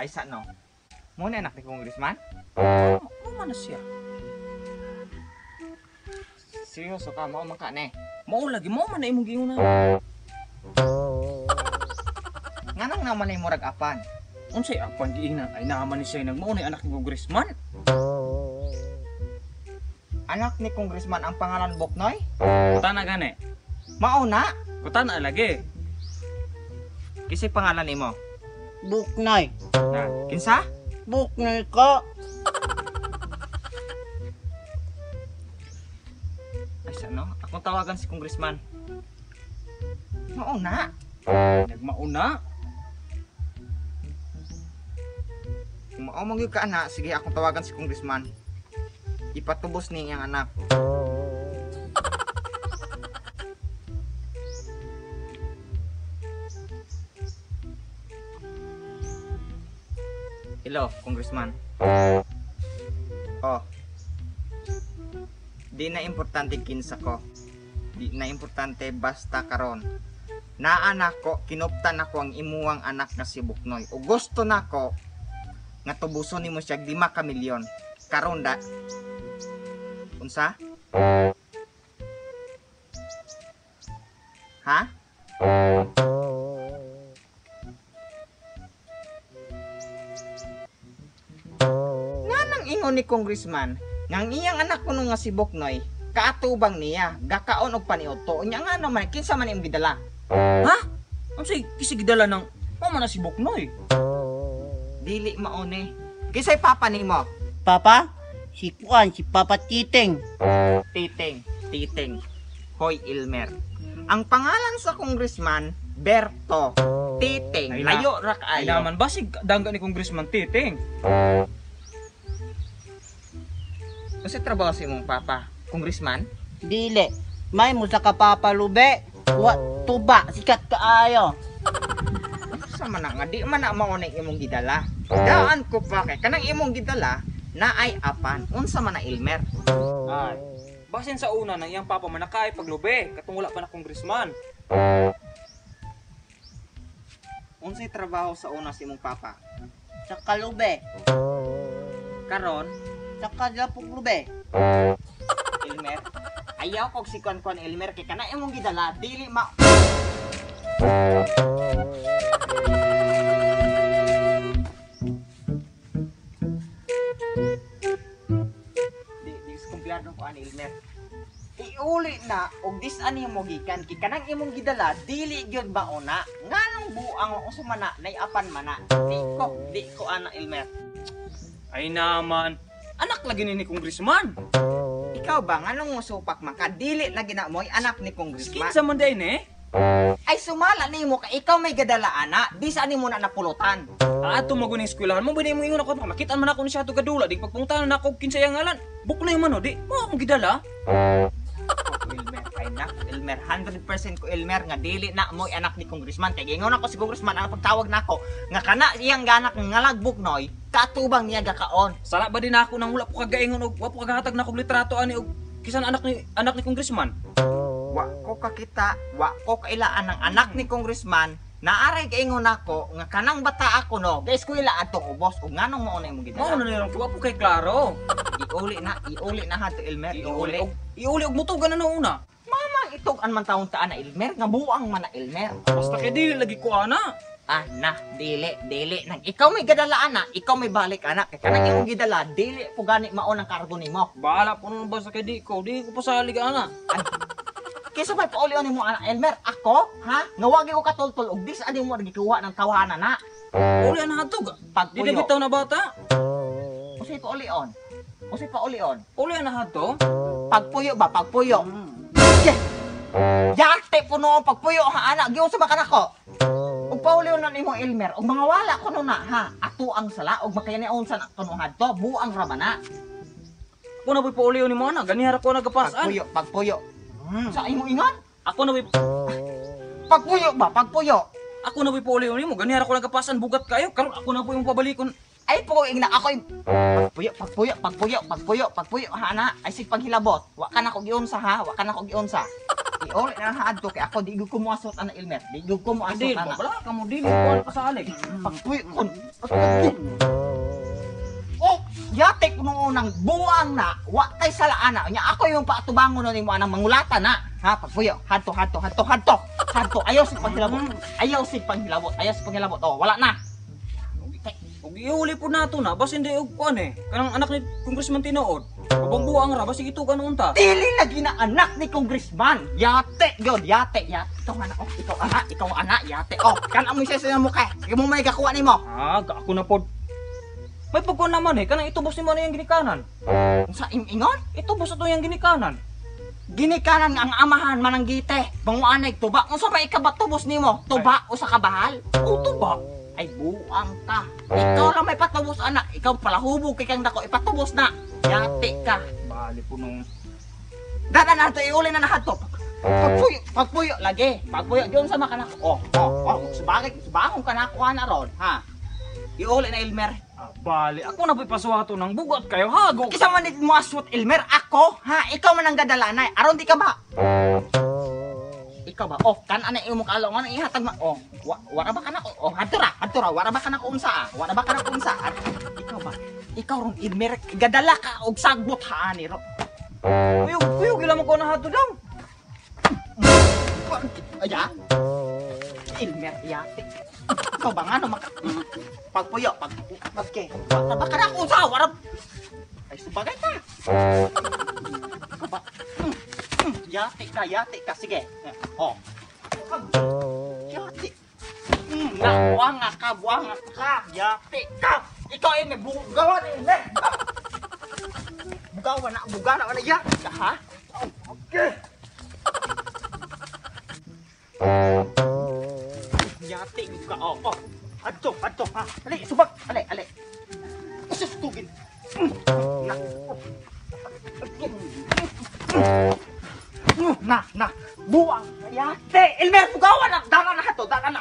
Ay sa no. Mo na anak ni congressman? Mao man na siya. Seryoso ka, mao man ka ne. Mao lagi mao man na imong giingnan. Nganong naman ay murag apan? Unsay apan giingnan ay naman ni siya nagmao ni anak ni congressman. Anak ni congressman ang pangalan Boknoy? Kuta na gani. Mao na. Kuta na lagi. Kasi pangalan nimo. Buknoy. Na, kinsa? Buknoy ko. Ay sa no, akong tawagan si congressman. Mao na. Nagmauna. Kung mao man gyud ka ana, sige akong tawagan si congressman. Ipatubos ni iyang anak. Hello, congressman. Oh. Di na importante kinsa ko. Di na importante basta karon. Naa nako, kinuptan nako ang imuwang anak nga si Buknoy. O gusto nako nga tubuson nimo siya 5 ka milyon. Karon da. Unsa? Ha? Nganang ingon ni congressman nga ang iyang anak kuno nga si Boknoy kaatubang niya gakaon og paniudto nya nga naman kinsa man imong gidala? Ha? Unsay kisi gidala ng mao man na si Boknoy. Dili mao ni. Kinsay papa nimo? Papa? Si Kuan, si Papa Titing. Titing, Titing. Hoy Ilmer. Ang pangalan sa congressman, Berto. Titing. Ay, na- Layo ra Ay kaayo. naman basig dangga ni congressman Titing. Unsa trabaho sa imong papa? Congressman? Dili. May mo sa kapapa lube. Wa tuba, sikat kaayo. Unsa man na nga di man na mao na imong gidala. Daan ko pa kay kanang imong gidala na ay apan. Unsa man na Ilmer? Ay. Basin sa una nang iyang papa man nakaay paglubi katong wala pa na congressman. Unsay trabaho sa una sa imong papa? Sa kalube. Karon, Sa kalapog lube. Ilmer, ayaw kog si Kuan Kuan Ilmer kay kana imong gidala dili ma. Di di kumpiyansa ko ani Ilmer. Iuli na og dis-an nimo gikan kay kanang imong gidala dili gyud mauna. Nganong buang unsa man na naiapan man na. Di ko ana Ilmer. Ay naman, anak lagi ni congressman. Ikaw ba nganong mosupak man ka dili lagi na mo'y anak ni congressman? Kinsa man day ni? Ay sumala nimo kay ikaw may gadala ana, di sa nimo na napulutan. Ato mo guning eskwelahan mo ba mo ingon ako makitaan man ako ni siya ato kadula di pagpuntahan na ako kinsa iyang ngalan. Buknoy man o di mo akong gidala. Elmer, ay nak, Elmer, 100% ko Elmer nga dili na mo'y anak ni congressman. Kay giingon ako si congressman ang pagtawag nako nga kana iyang ganak nga Buknoy, katubang niya gakaon. Sala ba din ako nang wala po kagaingon og wa po kagahatag na og litrato ani og kisan anak ni congressman. Wa ko kakita, wa ko kailaan ng anak ni congressman. Naaray kaingon nako nga kanang bata ako no, ga eskwela adtong ubos ug nganong mao na imong Mao gidala. na nilang wa po kay klaro. Iuli na hadto Elmer, Iuli iuli. og iuli og mutugan na una. Mamang itog-an man taon taan na Elmer, nga buang man na Elmer. Basta kay dili lagi ko ana. Ah, na, dili, dili. Nang ikaw may gadala, ana, ikaw may balik, ana. Kay kanang imong gidala, dili po gani mao ng kargo nimo. Bahala po nun basta kay di ko di ko pasalig ana. Kaysa may paulion nimo ana, Elmer, ako, ha? Nga wagi ko katultol og dis ani mo gikuha ng tawahan na. Uli ana hadto. Di na Pagpuyo. bitaw na bata. Usay paulion. Usay paulion. Uli ana hadto. Pagpuyo ba, pagpuyo. Yeah. Yate puno ang pagpuyo ha ana, giunsa ba kanako? Ug paulion na nimo Elmer, og mga wala kuno na ha. Ato ang sala og makayanion sa kuno hadto, buang ra ba na. Ako na po'y paulion nimo ana, ganihara ko nagapasan. Pagpuyo, pagpuyo. Sa imong ingon? Ako na po'y Pagpuyo ba? Pagpuyo. Ako na po'y paulion nimo, ganihara ko nagapasan bugat kayo. Karon ako na po'y imong pabalikon. Ay po ingna ako pagpuyo, pagpuyo, pagpuyo, pagpuyo, pagpuyo ha ana. Ay sig paghilabot. Wa ka na ko giunsa ha, wa ka na ko giunsa. Iuli na lang adto kay ako di gyud ko moasot ana, Elmer. Di gyud ko moasot Hindi, ana. wala ka mo dili kuan pa sa alik. Pagpuyo kon. Oh, yate ko nung unang buwang na, wa tay sala ana. Nya ako yung paatubangon na nimo anang mangulata na. Ha, pagpuyo. Hadto, hadto, hadto, hadto. Hadto, ayaw sig panghilabot. Ayaw sig panghilabot. Ayaw sig panghilabot. Oh, wala na. Ug iuli po nato na basin di og kuan eh. Kanang anak ni Congressman tinuod. Kabang buang ra basig itugan unta. Dili lagi na anak ni congressman. Yate gyud, yate, yate. Ikaw anak, oh, ikaw anak, ikaw anak, yate. Oh, kan amoy siya sa mukha. Sige mo may gakuha nimo. Ah, ako na pod. May pagkuan naman eh, kanang itubos nimo na yung ginikanan. Sa ingon? Itubos ato yung ginikanan. Ginikanan nga ang amahan mananggite. Banguanay tuba. Unsa may ikabatubos nimo? Tuba o sa kabahal? O tuba. Ay buang ka. Ikaw lang may patubos anak. Ikaw pala hubog kay kang dako ipatubos na. Yate ka. Bali po nung Dada na to iuli na nahadto. Pagpuyo, pagpuyo lagi. Pagpuyo diyon sa makanak. Oh. Subagay, subahong ka nakuha na ron, ha. Iuli na, Elmer. Ah, bali, ako na po'y pasuhato ng bugat kayo, hago. Kisa man mo aswat, Elmer, ako, ha? Ikaw man ang gadala na. Aron di ka ba? Ikaw ba? Oh, kan ana imong kalongan ihatag ma. Oh, wara ba kana ko? Oh, hadto ra, hadto ra. Wara ba kana ko unsa? Ah? Wara ba kana ko unsa? Ah? Ikaw ba? Ikaw ron, Elmer, gadala ka og sagbot ha ani ro. Kuyog, kuyog, ilan mo ko na hato daw. Aya. Elmer, yate. Ikaw ba nga no maka pagpuyo, pag pagke. Wara ba kana ko unsa? Wara. Ay subagay ka. Ikaw ba? Yate ka, yate ka. Sige. Oh. Yate. Na, buwanga ka, buwanga ka. Yate ka. Ikaw ay may bugawan eh. Ne. Bugawan na, bugawan na. Yate ka, ha? Oh, okay. Yate ka, oh, oh. Adto, adto, ha. Ali, subag. Ali, ali. Usus tugin. Na. Na, na. Buwang. Yate. Elmer, bugawan na. Dala na to, dala na.